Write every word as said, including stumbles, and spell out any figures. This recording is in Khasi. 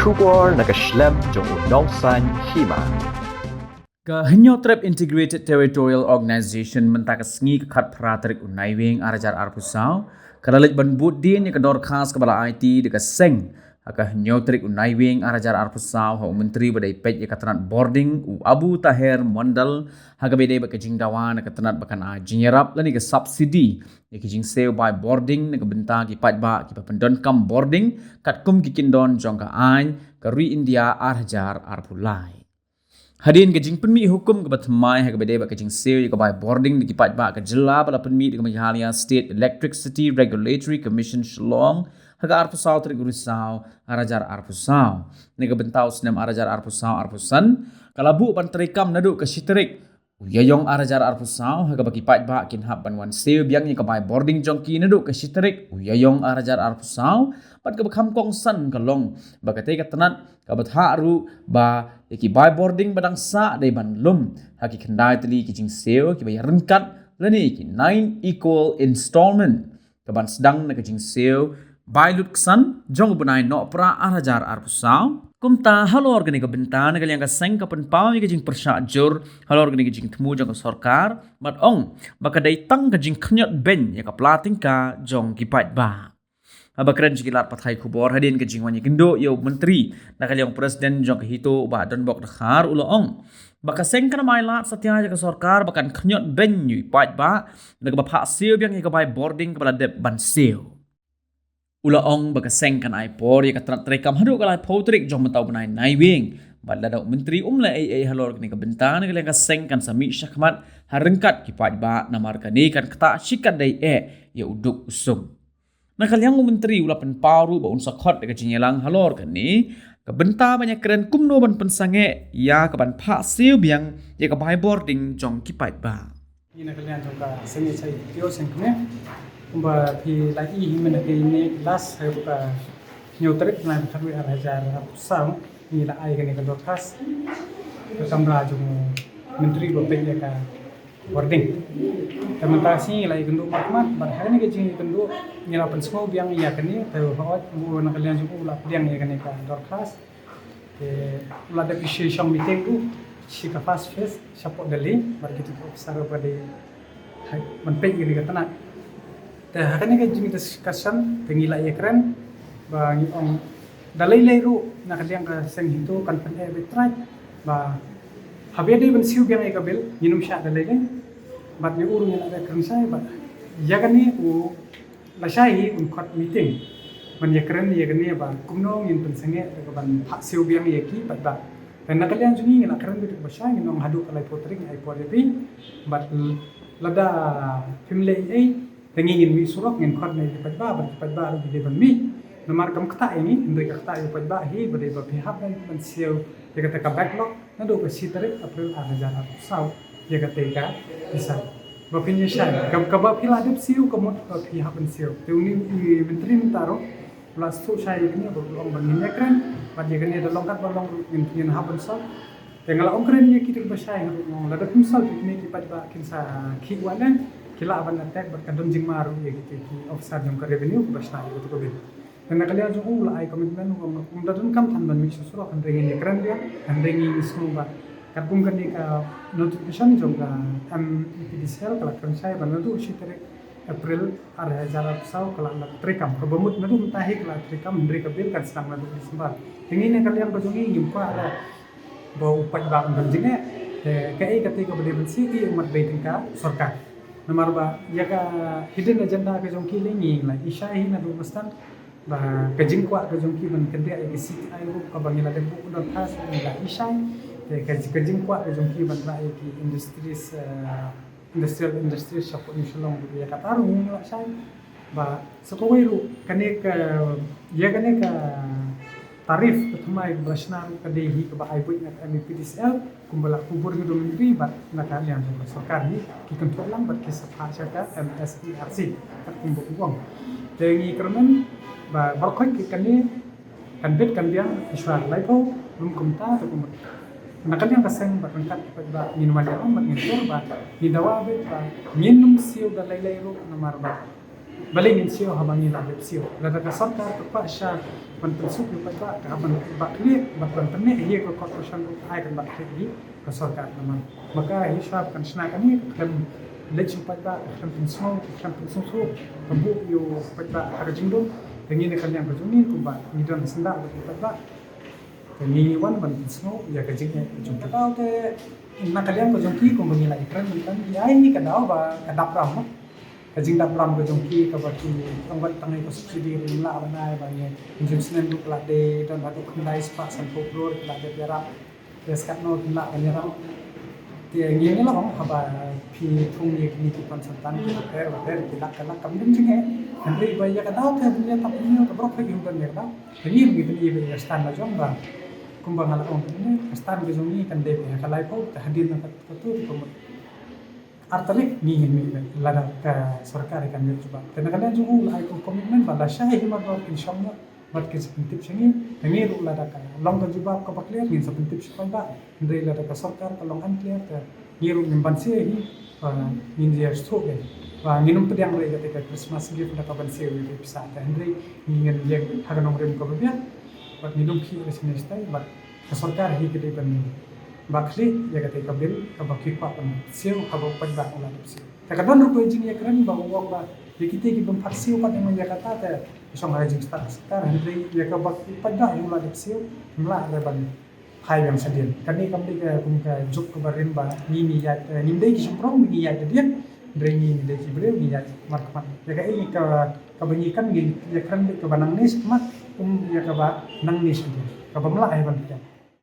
Khubor na ka shlem jong u Nongsaiñ Hima. Ka Hynñiewtrep Integrated Territorial Organization mynta ka sngi ka khatphra tarik u Naiwieng ar hajar arphew saw ka la leit ban bud dien ïa ka dorkhas kaba la aiti da ka seng ha ka hynñiew tarik u Naiwieng ar hajar arphew saw ha u Myntri ba dei peit ïa ka tnat bording u Abu Taher Mondal ha kaba ïadei bad ka jingdawa na ka tnat ba kan ai jingïarap lane ka subsidy ïa ki jingsiew bai bording na ka bynta ki paidbah kiba pyndonkam bording katkum ki kyndon jong ka aiñ ka ri India ar hajar arphew lai. Hadien ka jingpynmih hukum kaba thymmai ha kaba ïadei bad ka jingsiew ïa ka bai bording da ki paidbah ka jylla ba la pynmih da ka Meghalaya State Electricity Regulatory Commission Shillong ha ka arphew saw tarik u Risaw ar hajar arphew saw. Na ka bynta u snem ar hajar arphew saw arphew san ka la buh ban treikam naduh ka shi tarik u Ïaïong ar hajar arphew saw ha kaba ki paidbah kin hap ban wan siew biang ïa ka bai bording jong ki naduh ka shi tarik u Ïaïong ar hajar arphew saw. Bad kaba kham kongsan ka long ba katei ka tnat kaba thah ruh ba ïa ki bai bording ba dang sah dei ban lum ha ki khyndai tylli ki jingsiew kiba ïaryngkat lane ki nine equal installment kaban sdang na ka jingsiew bai lutksan jong u bnai Nohprah ar hajar arphew saw. Kumta halor kane ka bynta na ka liang ka seng ka pynpaw ïa ka jingpyrshah jur halor kane ka jingthmu jong ka sorkar bad ong ba ka dei tang ka jingkhynñiot beiñ ïa ka pla tyngka jong ki paidbah. Haba kren sha ki lad pathai khubor hadien ka jingwan ïakynduh ïa u Myntri na ka liang u President jong ka HITO u Bah Donbok Dkhar u la ong ba ka seng kan ym ailad satia ïa ka sorkar ba kan khynñiot beiñ ïa u paidbah na kaba phah siew biang ïa ka bai bording kaba la dep ban siew. U la ong ba ka seng kan ai por ïa ka tnat treikam haduh ka laiphew tarik jong mynta u bnai Naiwieng. Bad lada u Myntri um leh ei ei halor kane ka bynta na ka liang ka seng kan sa mih shakhmat ha ryngkat ki paidbah namar kane kan ktah shikatdei eh ïa u duk u suk. Na ka liang u Myntri u la pynpaw ruh ba un sa khot da ka jingïalang halor kane ka bynta ban ïakren kumno ban pynsangeh ïa kaban phah siew biang ïa ka bai bording jong ki paidbah. Ïa na ka liang jong ka seng ïa seng kmie kumba phi la i hi mynta ka ine last ha ka hynñiew tarik bnai ba khatwei ar hajar arphew saw ngi la ai kane ka dorkhas ka kamra jong u Myntri ba peit ïa ka bording. Te mynta ka sngi ngi la ïakynduh markhmat bad ha kane ka jingïakynduh ngi la pynsngew biang ïa kane te hooid u na ka liang jong u la pdiang ïa kane ka dorkhas. Te u la dep ïa shi shong meeting ruh shi ka first phase shapoh Delhi bad kito ki officer ba dei ban peit ïa kane ka tnat. Te ha kane ka jingdiscussion te ngi la ïakren ba ngi ong da lei lei ruh na ka liang ka seng HITO kan pyneh beit trai ba haba dei ban siew biang ïa ka bill ngin ym shah da lei lei. Bad ïa u ruh ngi la ïakren shai bad ïa kane u lashai hi un khot meeting ban ïakren ïa kane ba kumno ngin pynsangeh da kaban phah siew biang ïa ki paidbah. Te na ka liang jong ngi ngi la kren beit ba shai ngin ong haduh ka laiphew tarik ngi ai por ïa phi bad lada phim leh ei ei te ngi ngin mih surok ngin khot na ki paidbah bad ki paidbah ruh ki dei ban mih. Namar kam ktah ïa ngi hynrei ka ktah ïa u paidbah hi ba dei ba phi hap ban siew ïa kata ka backlog naduh ka shi tarik April ar hajar arphew saw ïa katei ka pisa. Ba phin ïa shai kaba phi la dep siew ka mut ba phi hap ban siew. Te une u Myntri mynta ruh u la sngewthuh shai ïa kane ba u ong ba ngin ïakren bad ïa kane da long katba long ruh ngin hap ban solve. Te nga la ong kren ïa ki te kiba shai nga ruh nga ong lada phim solve ïa kine ki paidbah kin sa khih wan ne ki lah ban attack bad ka don jingma ruh ïa kito ki officer jong ka revenue kiba shna ïa kito ka bill. Te na ka liang jong u la ai commitment u ong um da donkam than ban mih sha surok hynrei ngin ïakren biang hynrei ngi sngew ba katkum kane ka notification jong ka MePDCL ka la kren shai ba naduh shi tarik April ar hajar arphew saw ka la treikam kaba mut naduh mynta hi ka la treikam hynrei ka bill kan sdang naduh December. Te ngi na ka liang ka jong ngi ngim kwah re ba u paidbah un don jingeh. Te kaei kata kaba dei ban siew ki mat bei tyngka sorkar. Namar ba ïa ka hidden agenda ka jong ki lei ngi la i shai hi naduh ba stad ba ka jingkwah ka jong ki ban kynriah ïa ki CTI ruh kaba ngi la dep buh u dorkhas ngi la i shai. Te ka ka jingkwah ka jong ki ban rah ïa ki industries, eh, industrial industries shapoh New Shillong ruh ïa kata ruh ngi la shai. Ba sa kawei ruh kane ka ïa kane ka tarif ka thymmai kaba la shna ruh ka dei hi kaba ai buit na ka MePDCL kumba la kubur ngi dum ngi bad na ka liang jong ka sorkar hi ki kynthoh lang bad ki sa phah sha ka MeSERC katkum ba u ong. Te ngi kyrmen ba baroh khoit ki kane kan bit kan biang ki shuwa ka laiphew lum kumta te kumba na ka liang ka seng bad ryngkat ki paidbah ngin wan ïa ong bad ngin tur ba ngin dawa bit ba ngin ym siew da lei lei ruh namar ba Balei ngin siew haba ngi la dep siew? Lada ka sorkar ka kwah sha ban pynsuk ïa u paidbah, ka ban paidbah khlieh, bad ban pynneh ïa ka corporation ruh ai kan ba khlieh ïa ka sorkar namar ma ka hisab kan shna kane ka khlem leit sha u paidbah, ka khlem pynsngew, ka khlem pynsngewthuh, ka buh ïa u paidbah ha ka jingdum. Te ngi na ka liang ka jong ngi kumba ngi don syndah bad u paidbah. Te ngi wan ban pynsngew ïa ka jingeh ka jong ki. Ka daw te na ka liang ka jong ki kumba ngi la ïakren mynta, ngi ai ngi ka daw ba ka dap ram mo. Ka jingdap ram ka jong ki kaba ki tang wat tang ïa ka subsidy ruh ngim lah ban ai ba ngi, ngi jingïaseng ruh ka la dei don haduh khyndai spah sanphew klur ka la dei ïarap. Te skat no kim lah ban ïarap. Te ngi ngi la ong haba phi thung ïa kine ki pynsantan ki bapher bapher ki lak ka lak kam don jingeh. Hynrei ba ïa ka daw te ban ïa tap ïa ka brok ka ïa ban ïa ka daw. Te ngi ngi ban ïa ban ïa stand la jong ba kumba nga la ong te ngi ka stand ka jong ngi kan dei ïa ka laiphew te hadien na ka tu te kumba ar tarik ngi ngin mih lada ka sorkar kan ïa jubab. Te na ka liang jong u la ai ka commitment ba lashai hi ma ka kin shong ïa bad kin sa pyntip sha ngi. Te ngi ruh lada ka long ka jubab kaba clear ngin sa pyntip sha paidbah. Hynrei lada ka sorkar ka long unclear te ngi ruh ngin ban siew hi. Ba ngin ïa sngewthuh ba ngin ym pdiang ruh ïa kata ka Christmas gift da ka ban siew ïa ka pisa te hynrei ngin ïeng ha ka nongrim kaba biang. Bad ngin ym khih ïa ka sngewstai bad ka sorkar hi ka dei ban ba khlieh ïa kata ka bill kaba ki kwah ban siew haba u paidbah u la dep siew. Te ka don ruh ka jingïakren ba u ong ba ïa kita ki bym pat siew pat ïa kata te shong ha ka jingstad ka sorkar hynrei ïa kaba u paidbah u la dep siew ym lah re ban phai biang shadien. Kane kam dei ka kum ka juk kaba rim ba ngi ngi ïaid, eh, ngim dei ki shymprong ngi ïaid da dien. Hynrei ngi ngi dei ki briew ngi ïaid markhmat. Ïa kaei ka kaba ngi kan ngi ïakren beit kaba nangne shakhmat kum ïa kaba nangne shadien. Kaba ym lah ai ban pdiang.